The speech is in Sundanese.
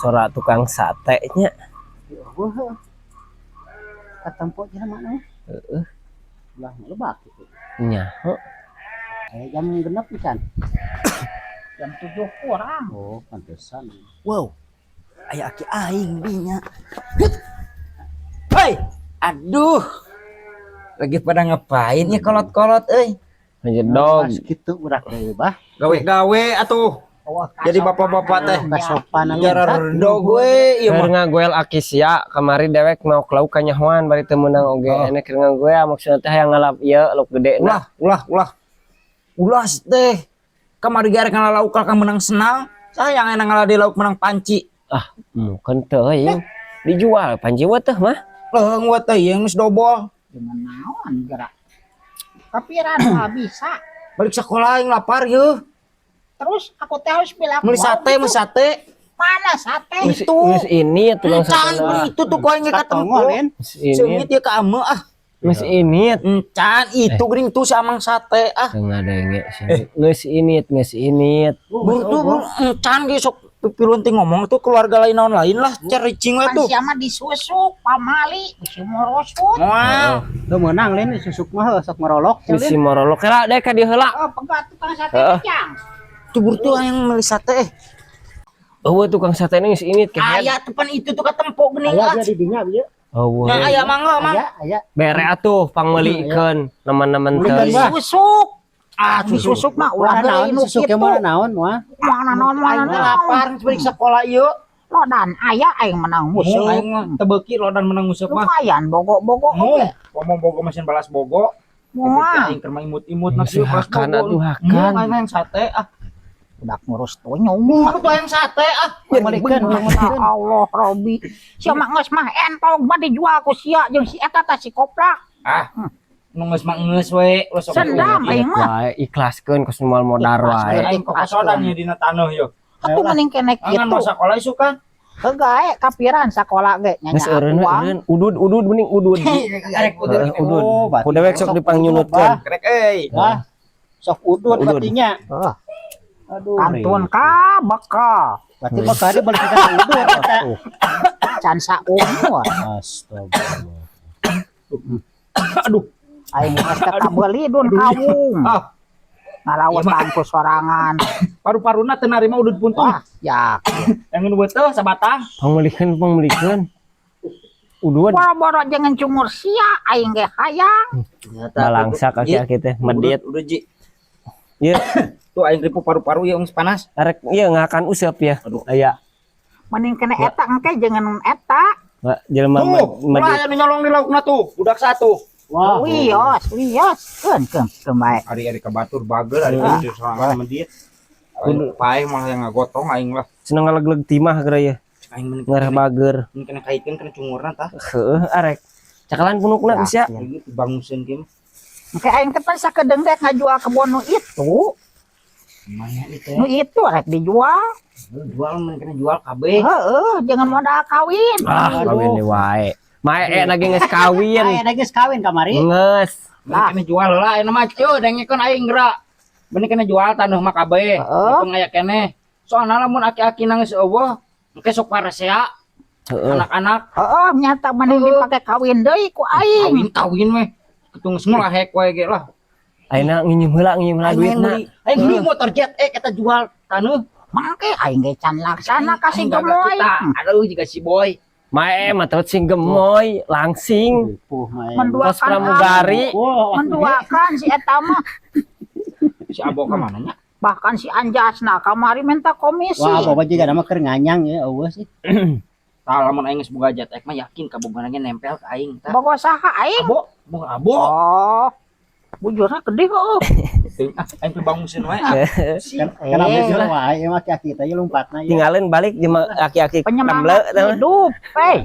Sora tukang sate nya. Wah. Katempo jelema mah. Heeh. Ulah lebak gitu. Nyaho. Aya jam 6 pisan. Jam 7 kurang. Oh, pantesan. Wow. Aya aki aing dinya. Hei, aduh. Lagi pada ngapain ya kolot-kolot euy? Ngejedog. Pas kitu budak deui bah. Gawe-gawe atuh. Jadi bapak-bapak teh Kasopanan. Jararendog we ieu Keur mah. ngagoel aki sia kamari dewek mau lauk kanyahoan bari teu meunang oge. Oh. Ene keur ngagoel maksudna teh hayang ngalap ieu lauk gede Ulah, na. Ulah, ulah. Ulah teh. Kamari ge arek ngala lauk ka menang senang. Sayang enak ngala di lauk menang panci. Ah, mungkin teuing. Dijual panci we teh mah. Leung we teh ieu geus dobol. Dengan naon gerak. Kapiran mah bisa. Balik sekolah aing lapar yeuh. Terus aku teh harus bilang Meuli wow sate, gitu. Meuli sate. Mana sate? Geus Itu. Geus ini tukang Encan sate. beli itu tuh ku aing ge katempo. Lin. Geus ini. Seungit ya ka ame ah. Geus ini. Encan itu geuning tuh si amang sate ah. Teu ngadenge sih. Geus init, geus init. Bur tuh bur, encan ge sok pipiluan teh ngomong tuh keluarga lain naon lain lah cari cing we Pan tuh. sia mah disusuk, pamali, bisi morosut. Moal. Teu meunang lin susuk mah heuh, sok merolok cenah, Bisi Lin. morolok heula deh ka dieu heula. Oh, pegat tukang sate Heeh. jang. Tuh bur tuh yang meuli sate eh. Eueuh tukang sate ini geus init kehed. Aya tuh pan itu tuh katempo geuning Aya ah. dia di dinya bieu. Eueuh. Nah, aya mangga mang. Aya, aya. Bere atuh pangmeulikeun neman-neman Meulikeun, teuing. Bah. Disusuk. Ah, Disusuk mah ulah Ulah deui naon nu susuk kitu. mana naon wah. Mana naon mana Aing mah naon. lapar geus balik sekolah ieu. Lodan aya aing menang Musuh musuh. aing mah teu beuki lodan menang musuh mah. Lumayan bogo-bogo Mu, oge. ngomong bogo mesin balas bogo. Moal. Aing keur mah imut-imut na kieu balas Hakan bogo. atuh Mu hakan. aing yang sate ah. Budak ngurus tonyong. Mu tuh yang sate ah. Meulikeun, Ya meulikeun. Allah Robi. Sia mah geus mah entong mah dijual ku sia jeung si eta tah si koplak. Ah. Nu geus mah geus we, ulah sok Sendam aing mah. Wae ikhlaskeun kos moal modar wae. Aing kokosodan ye dina taneuh yo. Atuh mending kene Angan kitu. mau sakola isukan. Hegae kapiran sakola ge Geus nyanya eureun we uang. eureun udud udud mending udud. Arek udud. Heeh, udud. Oh, berarti Ku dewek sok dipangnyunutkeun. Krek euy. Wah. Sok udud Udud. berarti nya. Heeh. Aduh. Kantun ka bekal. Berarti bakal balik ka udud eta. Can saumur. Astagfirullah. Aduh. Aing geus teh kabeuli dun kawung. Ah, Ngarawatan ku sorangan. Paru-paruna teu narima udud puntung. Wah, ya. Yang nu teh sabatang. Pangmeulikeun pangmeulikeun. Udud Boro-boro jangan cungur sia aing ge hayang. balangsa kaki-aki teh medit. Udah ji. Ieu Tuh aing ripu paru-paru ya geus panas. Arek ieu ngakan useup ya. Aduh. Aya Mending kene eta engke jangan eta. nggak jelema Tuh, medit. ulah aya nu nyolong di laukna tuh, budak satu. Wah. Wios, wios. Keun keun keun bae. Ari-ari ka batur bager, ari ka sorangan medit. Aing paeh malah yang ngagotong aing lah. Seneng ngalegleg timah geura ya. Aing mending Ngarah bager. mending kena kaitkeun kena cungurna tah. Heeh arek. Cakalan punukna geus ya. Ieu dibanguseun kieu mah. Engke aing teh pan sakedeung rek ngajual kebon nu itu. Lumayan itu. Nu itu rek dijual. Jual mending kena jual kabeh. Heeh, jangan modal kawin. Ah, kawin deui wae. Mae lagi geus kawin. Aya geus kawin kamari. Geus. Mending kena jual lah ayeuna mah ceu dengekeun aing geura. Mending kena jual taneuh mah kabeh. Heeh. Untung aya keneh. Soalna lamun aki-aki nangis eueuh, engke sok paresea Heeh. anak-anak. Heeh, nyata mending dipake kawin deui ku aing. Kawin kawin weh. Ketung semua hek we ge lah. Ayeuna nginjem heula Aing duitna. beli, aing beli motor jet eh kita jual taneuh. Mangke aing ge can laksana ka si Aing gagah gemoy. kita. Aduh juga si boy. Mae mah teu sing gemoy, langsing. Puh mah. Kos Menduakan pramugari. Wah, Menduakan si eta mah. Si Abo ka mana nya? Bahkan si Anjasna kamari minta komisi. Wah, bapak juga nama keur nganyang ya, eueuh sih. Tah lamun aing geus boga jet mah yakin kabogana ge nempel ka aing tah. Bogo saha aing? Abo, boga abo. Oh. Bujurna gede heuh. Teuing ah aing teh banguseun wae. Kan kana bujur wae ieu mah aki teh lompatna ieu. Tinggalin balik jeung aki-aki Penyemangat nemble tah. hidup, eh.